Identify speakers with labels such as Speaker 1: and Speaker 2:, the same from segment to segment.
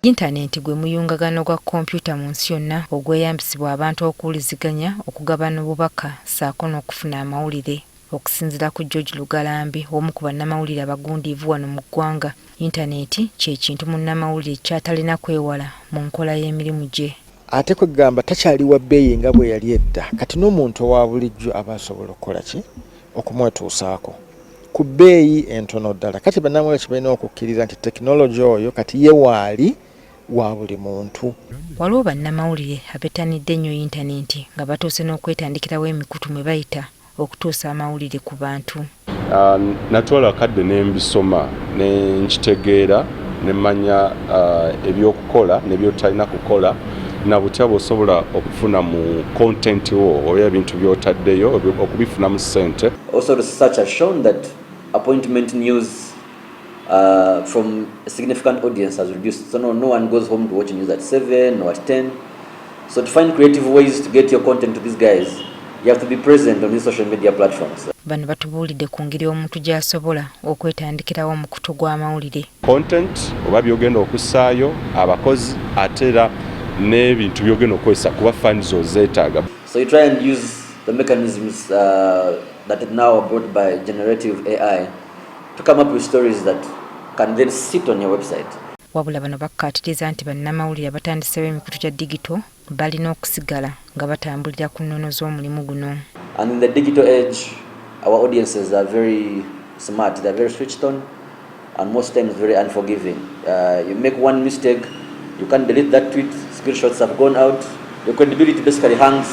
Speaker 1: Yintanenti gwe muyungagano gwa kompyuta mu nsi yonna ogweyambisibwa abantu okuwuliziganya, okugabana obubaka ssaako n'okufuna amawulire. Okusinziira ku George Lugalambi, omu ku bannamawulire abagundiivu wano mu ggwanga, yintanenti kye kintu munnamawulire ky'atalina kwewala mu nkola y'emirimu gye.
Speaker 2: Ate kwegamba takyali wa bbeeyi nga bwe yali edda. Kati n'omuntu owa bulijjo aba asobola okukola ki? Okumwetuusaako ku bbeeyi entono ddala. Kati bannamawulire kye balina okukkiriza nti tekinologi oyo kati ye waali wa buli muntu.
Speaker 1: Waliwo bannamawulire abettanidde ennyo yintanenti nga batuuse n'okwetandikirawo emikutu mwe bayita okutuusa amawulire ku bantu.
Speaker 3: Natwala akadde ne mbisoma ne nkitegeera ne mmanya ebyokukola ne by'otalina kukola na butya bw'osobola okufuna mu content wo oba ebintu by'otaddeyo okubifunamu ssente.
Speaker 4: Also, research has shown that appointment news from a significant audience has reduced. So no one goes home to watch news at 7 or at 10. So to find creative ways to get your content to these guys, you have to be present on these social media platforms.
Speaker 1: Bano batubuulidde ku ngeri omuntu gy'asobola okwetandikirawo omukutu gw'amawulire.
Speaker 3: Content oba by'ogenda okussaayo, abakozi, ate era n'ebintu by'ogenda okukozesa kuba funds ozeetaaga.
Speaker 4: So you try and use the mechanisms that are now brought by generative AI to come up with stories that can then sit on your website.
Speaker 1: Wabula bano bakkaatiriza nti bannamawulire abatandiseewo emikutu gya digito balina okusigala nga batambulira ku nnono z'omulimu guno.
Speaker 4: And in the digital age, our audiences are very smart, they're very switched on, and most times very unforgiving. You make one mistake, you can't delete that tweet, screenshots have gone out. Your credibility basically hangs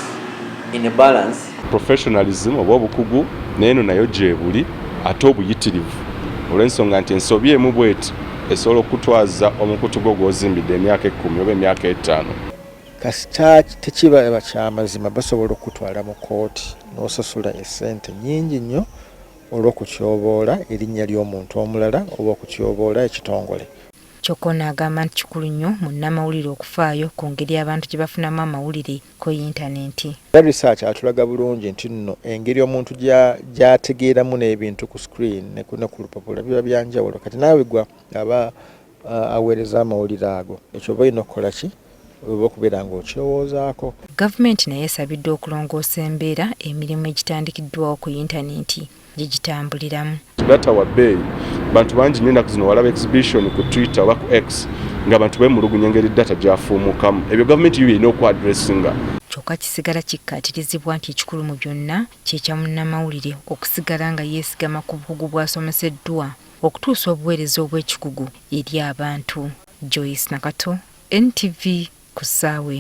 Speaker 4: in a balance.
Speaker 3: Professionalism oba obukugu neeno nayo gyebuli ate obuyitirivu olw'ensonga nti ensobi emu bweti esobola okutwaza omukutu gwo gw'ozimbidde emyaka 10 oba emyaka 5.
Speaker 2: Kasita tekiba kyamazima, basobola okutwala mu kkooti n'osasula essente nnyingi nnyo olw'okutyoboola erinnya ly'omuntu omulala oba okutyoboola ekitongole.
Speaker 1: Kyokka ono agamba nti kikulu nnyo munnamawulire okufaayo ku ngeri abantu gye bafunamu amawulire ku yintanenti.
Speaker 2: Era research atulaga bulungi nti nno engeri omuntu gy'ategeeramu n'ebintu ku screen ne ku lupapula biba byanjawulo. Kati naawe gwa aba aweereza amawulire ago, ekyo oba olina okukola ki oba okubeera ng'okirowoozaako.
Speaker 1: Gavumenti naye esabiddwa okulongoosa embeera emirimu egitandikiddwawo ku yintanenti gye gitambuliramu.
Speaker 3: Data wa bbeeyi, bantu bangi nnyo ennaku zino walaba exhibition ku Twitter oba ku X ng'abantu beemulugunya engeri data gy'afuumukamu. Ebyo gavumenti yo byerina okuaddressinga.
Speaker 1: Kyokka kisigala kikkaatirizibwa nti ekikulu mu byonna kye kya munnamawulire okusigala nga yeesigama ku bukugu bw'asomeseddwa okutuusa obuweereza obw'ekikugu eri abantu. Joyce Nakato, NTV ku ssaawa.